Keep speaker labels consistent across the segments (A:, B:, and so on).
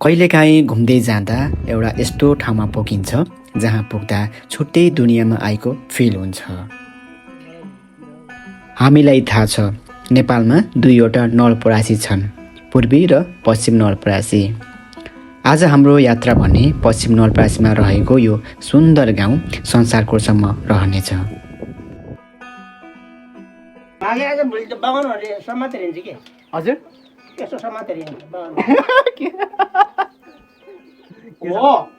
A: कहिलेकाहीँ घुम्दै जाँदा एउटा यस्तो ठाउँमा पुगिन्छ जहाँ पुग्दा छुट्टै दुनियाँमा आएको फिल हुन्छ। हामीलाई थाहा छ नेपालमा दुईवटा नवलपरासी छन्, पूर्वी र पश्चिम नवलपरासी। आज हाम्रो यात्रा भने पश्चिम नवलपरासीमा रहेको यो सुन्दर गाउँ संसारकोटसम्म रहनेछ।
B: हजुर
C: यसो समातेर हिँड्छ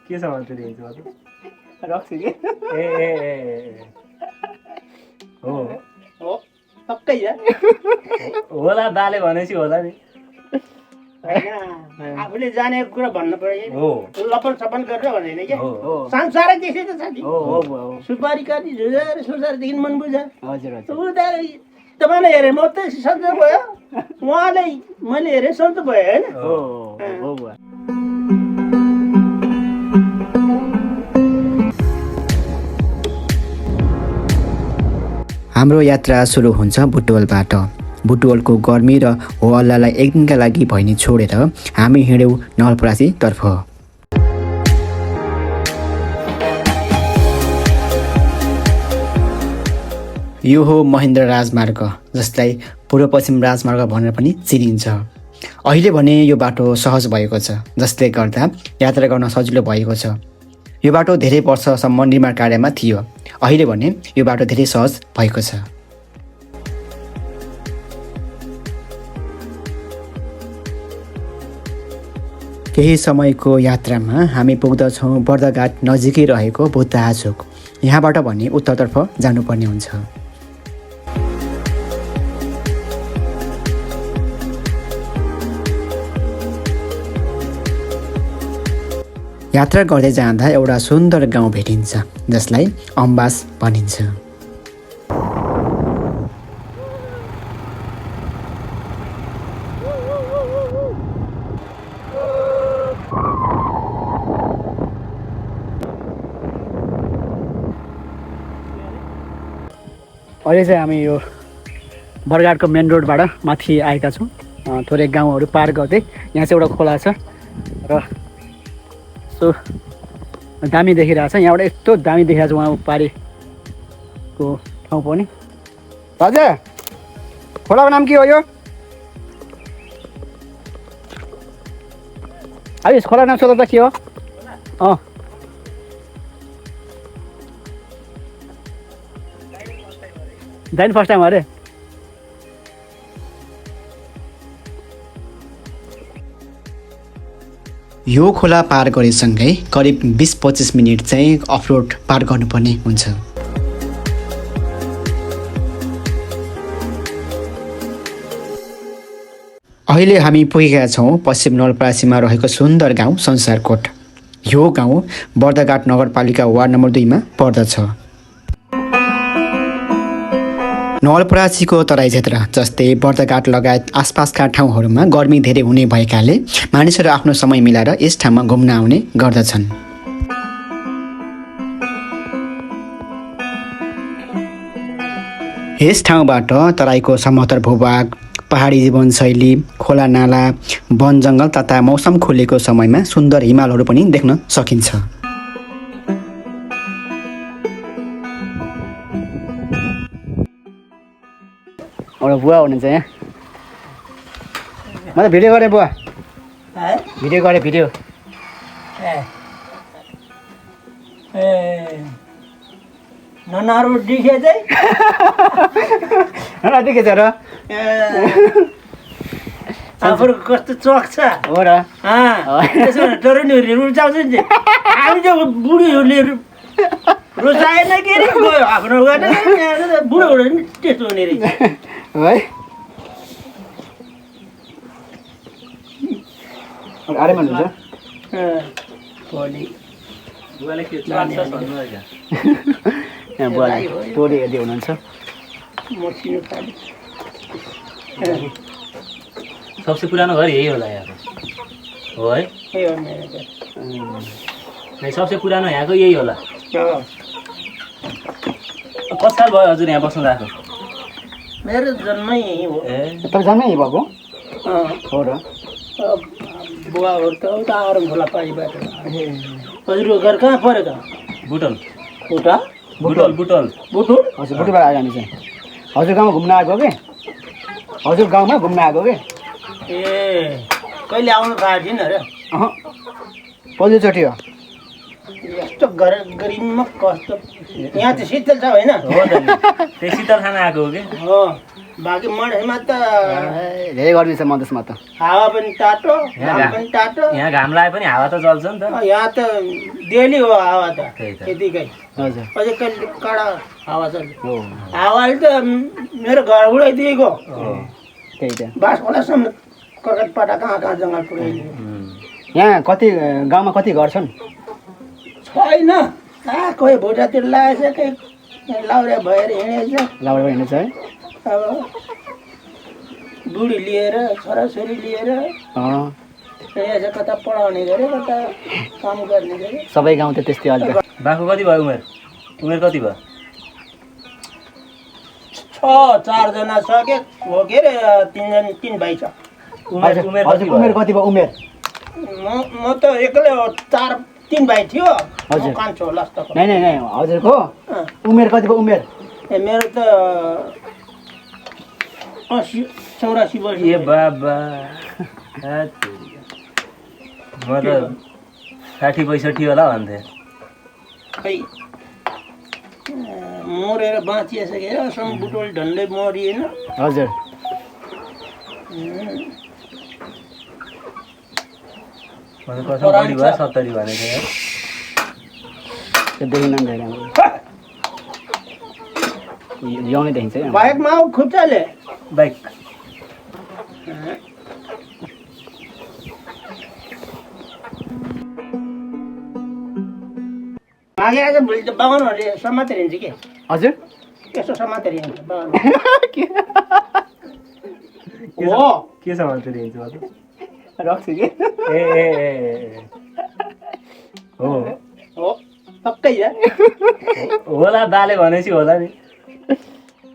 B: के समातेर हिँड्छ रक्सी के ए
C: हो पक्कै
B: होला बाले भनेपछि होला नि
C: आफूले जानेको कुरा भन्नु पर्यो। लपन सपन गरेर भन्दैन क्या,
B: हो
C: संसारै त्यसै त साथी।
B: हो
C: सुपारी काटी झुझाएर संसारदेखि मन बुझ।
B: हजुर
C: तपाईँले हेरेँ म त सन्चो भयो, उहाँले मैले हेरेँ सन्चो भयो होइन।
B: हो बुवा।
A: हाम्रो यात्रा सुरु हुन्छ बुटवलबाट। बुटवलको गर्मी र होहल्लालाई एक दिनका लागि भैनी छोडेर हामी हिँड्यौँ नवलपरासीतर्फ। यो हो महेन्द्र राजमार्ग, जसलाई पूर्व पश्चिम राजमार्ग भनेर पनि चिनिन्छ। अहिले भने यो बाटो सहज भएको छ, जसले गर्दा यात्रा गर्न सजिलो भएको छ। यो बाटो धेरै वर्षसम्म निर्माण कार्यमा थियो, अहिले भने यो बाटो धेरै सहज भएको छ। केही समयको यात्रामा हामी पुग्दछौँ बर्दघाट नजिकै रहेको बुद्ध चोक। यहाँबाट भने उत्तरतर्फ जानुपर्ने हुन्छ। यात्रा गर्दै जाँदा एउटा सुन्दर गाउँ भेटिन्छ, जसलाई अम्बास भनिन्छ।
B: अहिले चाहिँ हामी यो बर्दघाटको मेन रोडबाट माथि आएका छौँ। थोरै गाउँहरू पार गर्दै यहाँ चाहिँ एउटा खोला छ र सो दामी देखिरहेको छ। यहाँबाट यस्तो दामी देखिरहेको छ उहाँ पारिको ठाउँ पनि। हजुर खोलाको नाम के हो यो? है यस खोलाको नाम सोध्दा त के हो? जाइन फर्स्ट टाइम अरे।
A: यो खोला पार गरेसँगै करिब 20-25 मिनट चाहिँ अफरोड पार गर्नुपर्ने हुन्छ। अहिले हामी पुगेका छौँ पश्चिम नवलपरासीमा रहेको सुन्दर गाउँ संसारकोट। यो गाउँ बर्दघाट नगरपालिका वार्ड नम्बर 2 मा पर्दछ। नवलपरासीको तराई क्षेत्र जस्तै बर्दघाट लगायत आसपासका ठाउँहरूमा गर्मी धेरै हुने भएकाले मानिसहरू आफ्नो समय मिलाएर यस ठाउँमा घुम्न आउने गर्दछन्। यस ठाउँबाट तराईको समतल भूभाग, पहाडी जीवनशैली, खोला नाला, वन जङ्गल तथा मौसम खुलेको समयमा सुन्दर हिमालहरू पनि देख्न सकिन्छ।
B: एउटा बुवा हुनुहुन्छ यहाँ। म त भिडियो गरेँ बुवा, भिडियो गरेँ भिडियो।
C: ननाहरू देखे चाहिँ
B: देखेछ र
C: आफूको कस्तो चोक छ
B: हो र।
C: त्यसो भने तरुनीहरूले रुचाउँछ नि। हामी चाहिँ बुढीहरूले रुचाएन के अरे गयो आफ्नो गर्ने बुढोहरू नि त्यस्तो हुने रहेछ
B: है। अरे भन्नुहुन्छ यहाँ बुवाले टोली हेर्दै हुनुहुन्छ।
D: सबसे पुरानो घर यही होला यहाँ हो है? सबसे पुरानो यहाँको यही होला। कति साल भयो हजुर यहाँ बस्नु भएको?
C: मेरो जन्मै यही हो।
B: तपाईँ जन्मै यही भएको हो र?
C: बुवाहरू त उता आरम खोला पारिबाट हजुरको घर कहाँ पऱ्यो त
D: बुटल
C: उता
D: बुटल बुटल
C: बुटुल
B: हजुर बुटुलबाट आयो हामी चाहिँ हजुर गाउँमा घुम्न आएको के हजुर गाउँमा घुम्न आएको के
C: ए कहिले आउनु पाएको थिएन र
B: पहिलोचोटि हो
C: यस्तो गरिबमा कस्तो यहाँ चाहिँ शीतल छ होइन
D: हो त नि त्यही शीतल खाना आएको हो कि
C: हो बाँकी मधेसमा त
B: धेरै गर्मी छ मधेसमा त
C: हावा पनि तातो घाम पनि तातो
D: यहाँ घाम लाए पनि हावा त चल्छ नि त
C: यहाँ त डेली हो हावा त
D: त्यही त।
C: त्यतिकै
B: हजुर
C: अझै कहिले कडा हावा छ
B: हो
C: हावाले त मेरो घर उडाइदिएको
B: त्यही त
C: बाँसखोलासम्म कलकत्ता कहाँ कहाँ जङ्गल पुऱ्याइदियो
B: यहाँ कति गाउँमा कति घर छन्
C: छैन कोही भुटातिर लागेछ कोही लाउरे भएर हिँडेछ
B: लाउडा हिँड्नु छ है
C: अब बुढी लिएर छोराछोरी लिएर
B: अँ,
C: हिँडेछ कता पढाउने गरे कता काम गर्ने गरे
B: सबै गाउँ त त्यस्तै अहिले त
D: बाको कति भयो उमेर कति भयो
C: 4जना सके हो के अरे 3 भाइ छ
D: उमेर उमेर कति
B: हजुर उमेर
D: भयो
B: कति भयो उमेर
C: म त एक्लै हो 3 भाइ थियो
B: हजुर।
C: म कान्छो लास्टको
B: नै नै नै हजुरको उमेर कति भयो उमेर
C: ए मेरो त 84 वर्ष
D: ए बाबा म त 60-65 होला भन्थेँ
C: खै मरेर बाँचिसकेर सम बुटोल ढल्लै मरिएन
B: हजुर
D: म त कसम बढी भयो 70 भनेको थिएँ
B: त्यो देखिन नि धेरै यौनै देखिन्छ है
C: बाइकमा आऊ खुट्टाले
D: बाइक
C: मागे आज भोलि त बाहुनहरूले समातेर हिँड्छ के
B: हजुर
C: यसो समातेर हिँड्छ बाहुन हो
D: के छ भन्छु दिन्छु म त
B: रक्छु कि
D: ए ए ए हो
C: हो पक्कै
D: होला दाले भनेपछि होला नि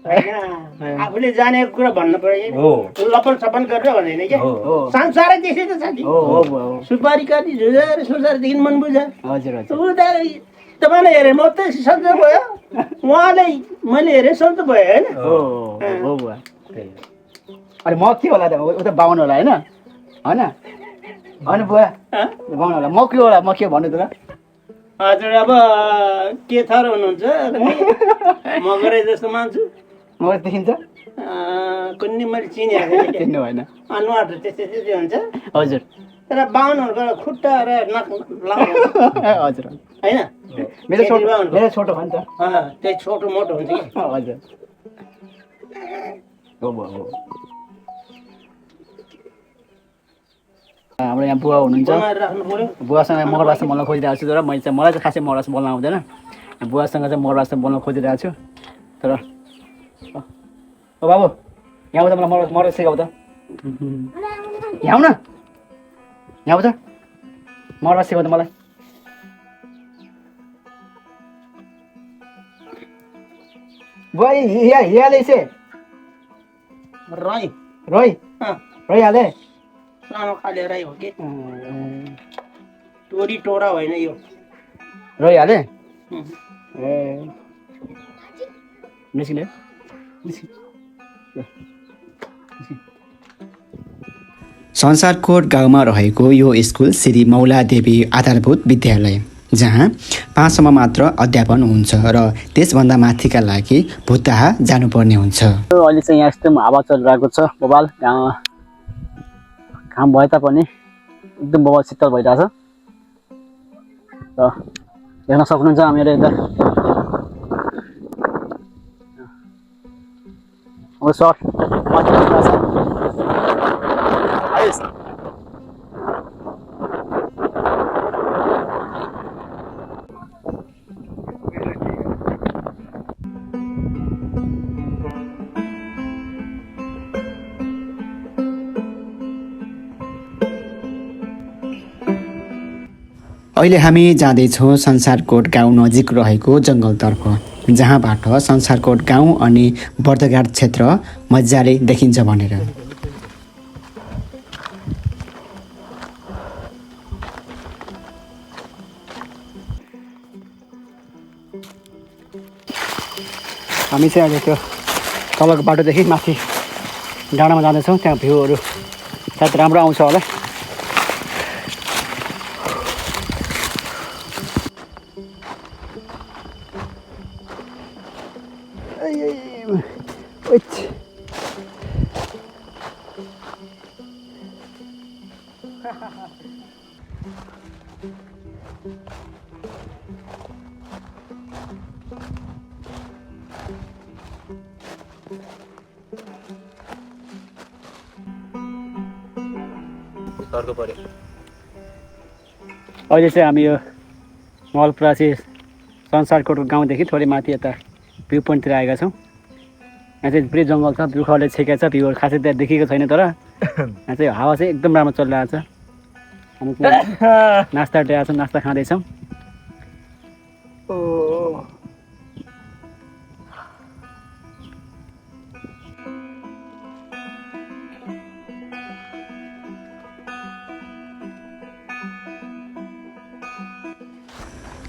C: होइन आफूले जानेको कुरा भन्नु पर्यो
D: हो
C: लपन सपन गरेर भन्दैन क्या
D: हो
B: हो
C: संसारै त्यसै त छ नि
B: हो हो हो
C: सुपारी काटी झुझाएर सुसारदेखि मन बुझा
B: हजुर हजुर
C: उता तपाईँले हेरेँ म त सन्चो भयो उहाँले मैले हेरेँ सन्चो भयो होइन
B: हो हो बुवा
D: त्यही हो।
B: अनि म के होला त उता बाहुन होला होइन होइन होइन बुवा
C: हँ?
B: बाहुन होला म के होला म के भन्नु त ल
C: हजुर अब के थर हुनुहुन्छ म गरे जस्तो मान्छु
B: म देखिन्छ
C: कुनै मैले चिनेको थिएँ
B: चिन्नु भएन
C: अनुहार त त्यस्तै त्यस्तै हुन्छ
B: हजुर
C: तर बाहुनहरूको खुट्टा र नख लाउनु
B: हजुर
C: होइन
B: मेरो छोटो
C: बाहुनको।
B: मेरो छोटो भयो नि त
C: त्यही छोटो मोटो हुन्छ कि
B: हजुर हो बुवा हो हाम्रो यहाँ बुवा हुनुहुन्छ
C: बनाएर राख्नु पऱ्यो
B: बुवासँग मगर भाषा बोल्न खोजिरहेको छु तर मैले चाहिँ मलाई चाहिँ खासै मगर भाषा बोल्न आउँदैन बुवासँग चाहिँ मगर भाषा बोल्न खोजिरहेको छु तर ओ बाबु यहाँ आउँदा मलाई मगर मगर सिकाउ त यहाँ आउ न यहाँ आउ त मगर भाषा सिकाउ त मलाई बुवा हियाले से
C: राई
B: रोइ
C: अँ,
B: रोइहाले
C: सानो खाले राई हो कि टोरी टोरा होइन यो
B: रोइहाले
C: उम्.
B: ए निस्किने
A: संसारकोट गाउँमा रहेको यो स्कुल श्री मौला देवी आधारभूत विद्यालय जहाँ 5 सम्म मात्र अध्यापन हुन्छ र त्यसभन्दा माथिका लागि भुत्ताहा जानुपर्ने हुन्छ।
B: अहिले चाहिँ यहाँ यस्तो हावा चलिरहेको छ बबाल घाम भए तापनि एकदम बबाल शीतल भइरहेछ र हेर्न सक्नुहुन्छ हामीहरू यता हाम्रो सर्ट माथि बसिरहेको छ
A: अहिले हामी जाँदैछौँ संसारकोट गाउँ नजिक रहेको जङ्गलतर्फ जहाँबाट संसारकोट गाउँ अनि बर्दघाट क्षेत्र मजाले देखिन्छ भनेर।
B: हामी चाहिँ अहिले त्यो तलको बाटोदेखि माथि डाँडामा जाँदैछौँ। त्यहाँ भ्यूहरू सायद राम्रो आउँछ होला।
D: सर्को पऱ्यो।
B: अहिले चाहिँ हामी यो नवलपरासी संसारकोटको गाउँदेखि थोरै माथि यता भ्यू पोइन्टतिर आएका छौँ। यहाँ चाहिँ पुरै जङ्गल छ, रुखहरूले छेकेको छ, भ्यूहरू खासै त्यहाँ देखेको छैन, तर यहाँ चाहिँ हावा चाहिँ एकदम राम्रो चलिरहेको छ। हामी नास्ता टेका छौँ, नास्ता खाँदैछौँ।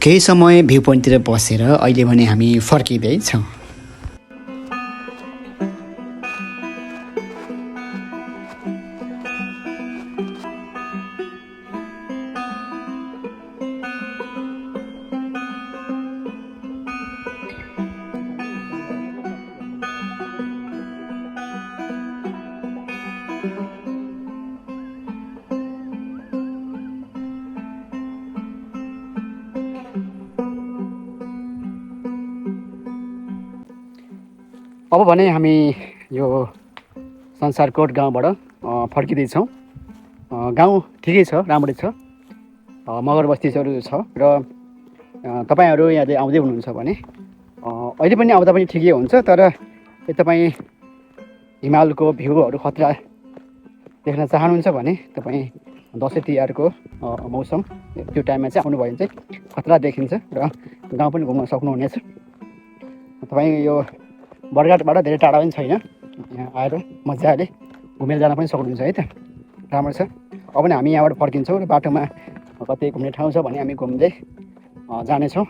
A: केही समय भ्यू पोइन्टतिर बसेर अहिले भने हामी फर्किँदैछौँ।
B: अब भने हामी यो संसारकोट गाउँबाट फर्किँदैछौँ। गाउँ ठिकै छ, राम्रै छ, मगर बस्तीहरू छ र तपाईँहरू यहाँले आउँदै हुनुहुन्छ भने अहिले पनि आउँदा पनि ठिकै हुन्छ। तर तपाईँ हिमालको भ्यूहरू खतरा देख्न चाहनुहुन्छ भने तपाईँ दसैँ तिहारको मौसम त्यो टाइममा चाहिँ आउनुभयो भने चाहिँ खतरा देखिन्छ र गाउँ पनि घुम्न सक्नुहुनेछ। तपाईँ यो बरघाटबाट धेरै टाढा पनि छैन, यहाँ आएर मजाले घुमेर जान पनि सक्नुहुन्छ है त, राम्रो छ। अब पनि हामी यहाँबाट फर्किन्छौँ र बाटोमा कतै घुम्ने ठाउँ छ भने हामी घुम्दै जानेछौँ।